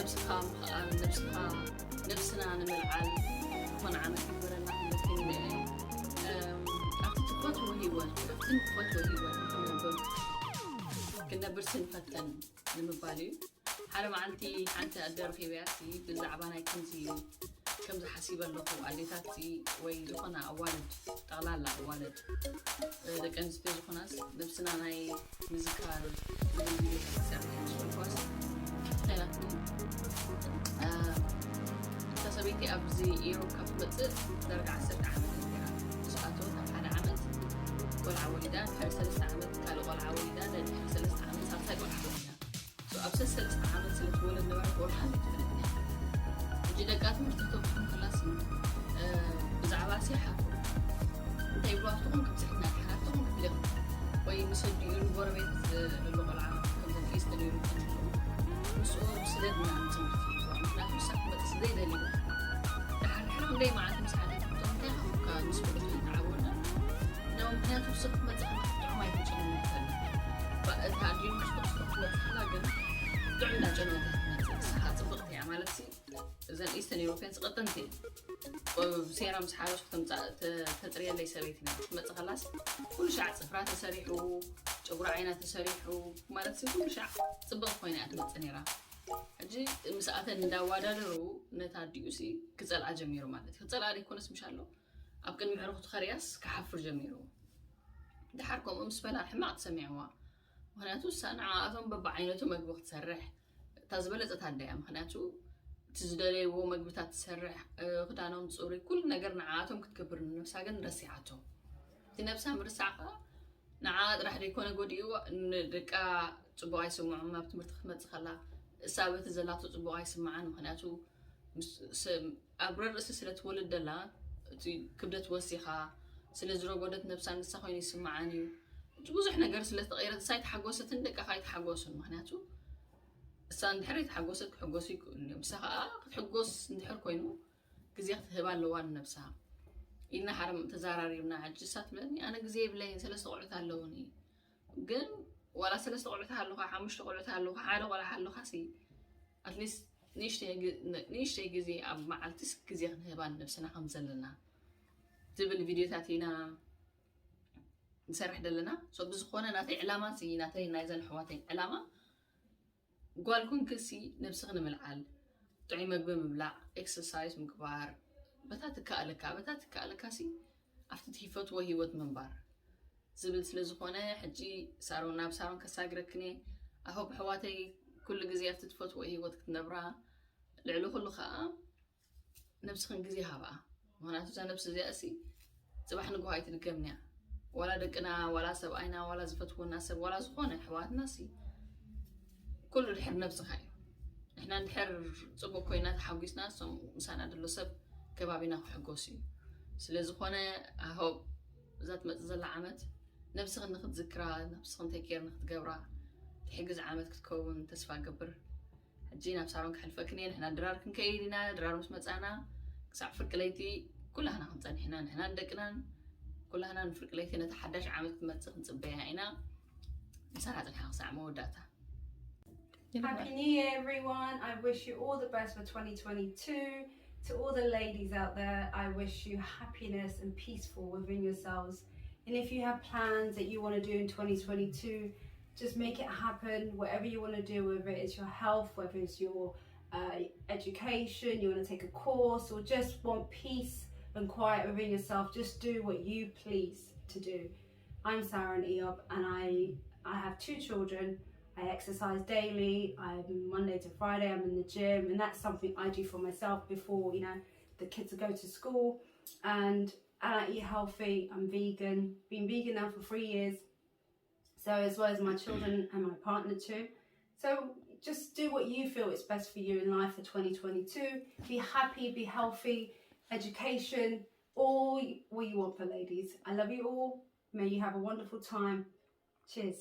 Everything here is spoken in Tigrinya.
ነብስኻ ምኽኣል፣ ነብስኻ፣ ነብስና ንምልዓል ዝኾነ ዓመት ይግበረልና ክንብል እየ። እም፣ ኣብቲ ትፈትዎ ህይወት፣ ኣብቲ ንፈትዎ ህይወት ንኽንነብር፣ ክንነብር ስንፈተን ንምባል እዩ። ሓደ መዓልቲ ሓንቲ ኣደ ረኺበያ፣ ብዛዕባ ናይ ከምዚ፣ ከምዚ ሓሲበ ኣለኹ፣ ኣዴታት ወይ ዝኾና ኣዋልድ፣ ጠቕላላ ኣዋልድ፣ ደቂ ኣንስትዮ ዝኾናስ ነብስና ናይ ምዝካር ዝብል ቪድዮ ተሰርሐ ምስ በልኳስ፣ እንታይ ኢላትኒ? እ፣ እታ ሰበይቲ ኣብዚ ኤውሮፕ ካብ ትመጽእ ዳርጋ ዓሰርተ ዓመት እዩ ነይራ። ምስ ኣተወት ኣብ ሓደ ዓመት ቆልዓ ወሊዳ፣ ድሕሪ ሰለስተ ዓመት ካልእ ቆልዓ ወሊዳ፣ ድሕሪ ሰለስተ ዓመት ሳልሳይ ቆልዓ ወሊዳ። So፣ ኣብ ሰለስተ ዓመት ስለ ትወለድ ነበረት ወላ ሓንቲ ትፈልጥ እያ። ሕጂ ደቃ ትምህርቲ ክተብጽሖም ከላሲ፣ እ፣ ብዛዕባ ሲ ሓፍሩ። እንታይ ይብሉ፣ ኣብትኹም ክብዝሕና ድሓር፣ ኣብትኹም ክፍልኹም። ወይ ምስ ኣዲኡ ንጎረቤት፣ እ፣ ዘሎ ቆልዓ ከምዘን ኢስተን ይብሉ፣ ምስኡ ስደድና ንትምህርቲ ይብሉ። ምክንያቱ ንሳ ክትመጽእ ስለ ዘይደልዩ። ድሓር ድሕሪ ክንደይ መዓልቲ ምስ ሓደግቶ እንታይ ከምካ ምስ ብሉት ይተዓወና። ነው ምክንያቱ ንሱ ክትመጽእ ከላ ጥዑም ኣይፍጹምን ይፈልጥ። ባ-፣ እታ ኣዲኡ ምስ ክትመጽእ ከላ ግን ጥዑም እንዳጨነወት ክትመጽእ። ንስኻ ጽብቕቲ እያ ማለት ሲ፣ እዘን ኢስተርን ዩሮፒያን ዝቐጠንቲ እየን። ብ-፣ ሴራ ምስ ሓረስኩ ተምጻእ-፣ ተ-፣ ተጽርየለይ ሰበይቲ ነይራ። ክትመጽእ ከላስ ኩሉ ሻዕ ጽፍራ ተሰሪሑ፣ ጨጉሪ ዓይና ተሰሪሑ፣ ማለት ሲ ኩሉ ሻዕ ጽብቕቲ ኮይና እያ ትመጽእ ነይራ። ሕጂ ምስ ኣተን እንዳዋዳደሩ ነታ ኣዲኡ ሲ ክጸልኣ ጀሚሩ ማለት እዩ። ክጸልኣ ዘይኮነስ ምሽ ኣሎ ኣብ ቅድሚ ኣዕሩኽቱ ከርእያስ ክሓፍር ጀሚሩ። ድሓር ከምኡ ምስ በላ ሕማቕ ተሰሚዕዋ። ምኽንያቱ እሳ ንዓኣቶም በብዓይነቱ መግቢ ክትሰርሕ እታ ዝበለጸት ኣደ እያ። ምኽንያቱ እቲ ዝደለይዎ መግብታት ትሰርሕ፣ እ፣ ክዳኖም ጽሩይ፣ ኩሉ ነገር ንዓኣቶም ክትገብር፣ ንነብሳ ግን ረሲዓቶ። እቲ ነብሳ ምርሳዕ ከኣ ንዓኣ ጥራሕ ዘይኮነ ጎዲእዋ፣ ንደቃ ጽቡቕ ኣይስምዖም፣ ኣብ ትምህርቲ ክትመጽእ ከላ እሳ በቲ ዘላቶ ጽቡቕ ኣይስምዓን። ምኽንያቱ ምስ፣ ስ-፣ ኣብ ረርእሲ ስለ ትወልድ ደላ፣ እቲ ክብደት ወሲኻ ስለ ዝረጎደት ነብሳ ንሳ ኮይኑ ይስምዓን እዩ። እቲ ብዙሕ ነገር ስለ ዝተቐየረት እሳ ኣይተሓጎሰትን፣ ደቃ ከኣ ኣይተሓጎሱን። ምኽንያቱ እሳ እንድሕር ኣይተሓጎሰት ክሕጎሱ ይክእሉ እዮም። እሳ ከኣ ክትሕጎስ እንድሕር ኮይኑ ግዜ ክትህባ ኣለዋ ንነብሳ ኢልና ሓረም ተዛራሪብና። ሕጂ እሳ ትብለኒ፣ ኣነ ግዜ የብለይን፣ ሰለስተ ቆልዑት ኣለውኒ። ግን ዋላ ሰለስተ ቆልዑት ኣለኻ፣ ሓሙሽተ ቆልዑት ኣለኻ፣ ሓደ ቆልዓ ኣለኻ ሲ፣ ኣትሊስት ንእሽተይ ግ-፣ ን-፣ ንእሽተይ ግዜ ኣብ መዓልቲስ ግዜ ክንህባ ንነብስና ከም ዘለና ዝብል ቪድዮታት ኢና ንሰርሕ ዘለና። ሶ ብዝኾነ ናተይ ዕላማ ሲ፣ ናተይ ናይዘን ኣሕዋተይ ዕላማ ጓል ኮንክሲ ነብስኺ ንምልዓል፣ ጥዑይ መግቢ ምብላዕ፣ ኤክሰርሳይዝ ምግባር፣ በታ ትከኣለካ፣ በታ ትከኣለካ ሲ ኣብቲ ትፈትዎ ህይወት ምንባር ዝብል ስለ ዝኾነ፣ ሕጂ ሳሮን፣ ናብ ሳሮን ከሳግረክን እየ። ኣሆብ ኣሕዋተይ፣ ኩሉ ግዜ ኣብቲ ትፈትዎ ህይወት ክትነብራ፣ ልዕሊ ኩሉ ከኣ ነብስኽን ግዜ ሃብኣ። ምኽንያቱ እዛ ነብሲ እዚኣ ሲ ጽባሕ ንግሆ ኣይትድገምን እያ። ዋላ ደቅና፣ ዋላ ሰብኣይና፣ ዋላ ዝፈትወና ሰብ፣ ዋላ ዝኾነ ኣሕዋትና ሲ ኩሉ ድሕር ነብስኻ እዩ። ንሕና እንድሕር ጽቡቕ ኮይና ተሓጒስና፣ እሶም ምሳና ዘሎ ሰብ ከባቢና ክሕጎሱ እዩ። ስለ ዝኾነ ኣሆብ እዛ ትመጽእ ዘላ ዓመት ነብስኽን ንኽትዝክራ፣ ነብስኽን ቴክ ኬር ንኽትገብራ ትሕግዝ ዓመት ክትከውን ተስፋ እገብር። ሕጂ ናብ ሳሮን ክሕልፈክን እየ። ንሕና ድራር ክንከይድ ኢና። ድራር ምስ መጻና ክሳዕ ፍርቂ ለይቲ ኩላህና ክንጸንሕ ኢና። ንሕናን ደቅናን ኩላህና ንፍርቂ ለይቲ ነታ ሓዳሽ ዓመት ክትመጽእ ክንጽበያ ኢና። ምሳና ጽንሓ ክሳዕ መወዳእታ። Happy New Year, everyone. I wish you all the best for twenty twenty-two. To all the ladies out there, I wish you happiness and peaceful within yourselves. And if you have plans that you want to do in twenty twenty-two, just make it happen. Whatever you want to do, whether it's your health, whether it's your uh, education, you want to take a course, or just want peace and quiet within yourself, just do what you please to do. I'm Sarah and Eob, and I, I have two children. I exercise daily. I'm Monday to Friday, I'm in the gym, and that's something I do for myself before, you know, the kids go to school. And, and I eat healthy, I'm vegan, been vegan now for three years. So as well as my children and my partner too. So just do what you feel is best for you in life for twenty twenty-two. Be happy, be healthy, education, all what you want for ladies. I love you all. May you have a wonderful time. Cheers.